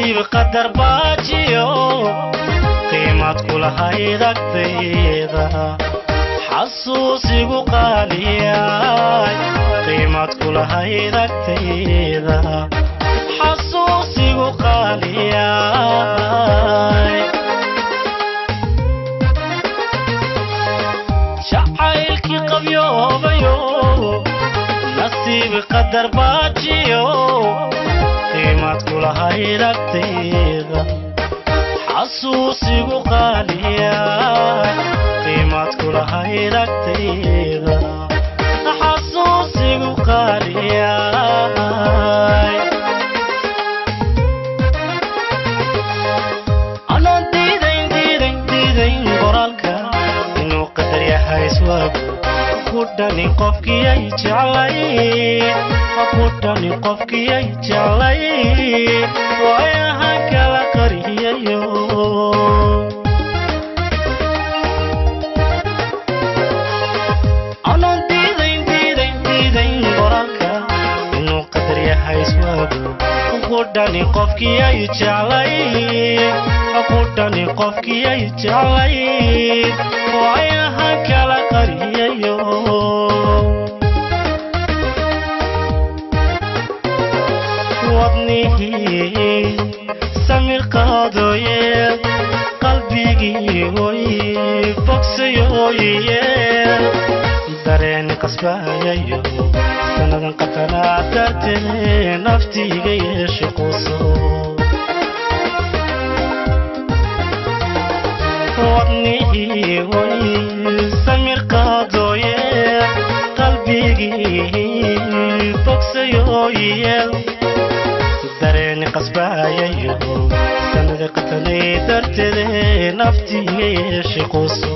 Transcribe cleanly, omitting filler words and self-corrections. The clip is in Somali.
Nasiib qadar baajiyo qiimad kulahayd agtayda, xasuusigu qaaliyay. Qiimad kulahayd agtayda, xasuusigu qaaliyay. Jacaylkii qabyoobayo, nasiib qadar baajiyo qiimad kulahayd agtayda, xasuusigu qaaliya. Qiimad kulahayd agtayda, xasuusigu qaaliyay. Anaan diidayn diidayn diidayn qoraalka inuu qadar yahay iswaagu, ku dhani qofkiyay jeclay, ku dhani qofkiyay jeclay, waayahan kala qariyayo. Anaan diidayn diidayn diidayn qoraalka inuu qadar yahay iswaagu, ku dhani qofkiyay jeclay, ku dhani qofkiyay jeclay, waayahan kala qariyayo. Wadnihii samir qaadoye, qalbigii oy bogsayoye, dareen qasbayayo sanadan qatanaa dartee naftiiga yeeshe quso. Wadnihii oy samir qaadoye, qalbigii bogsayoye, dareen qasbayayo sanada qatanay darteede naftiiga yeeshe quso.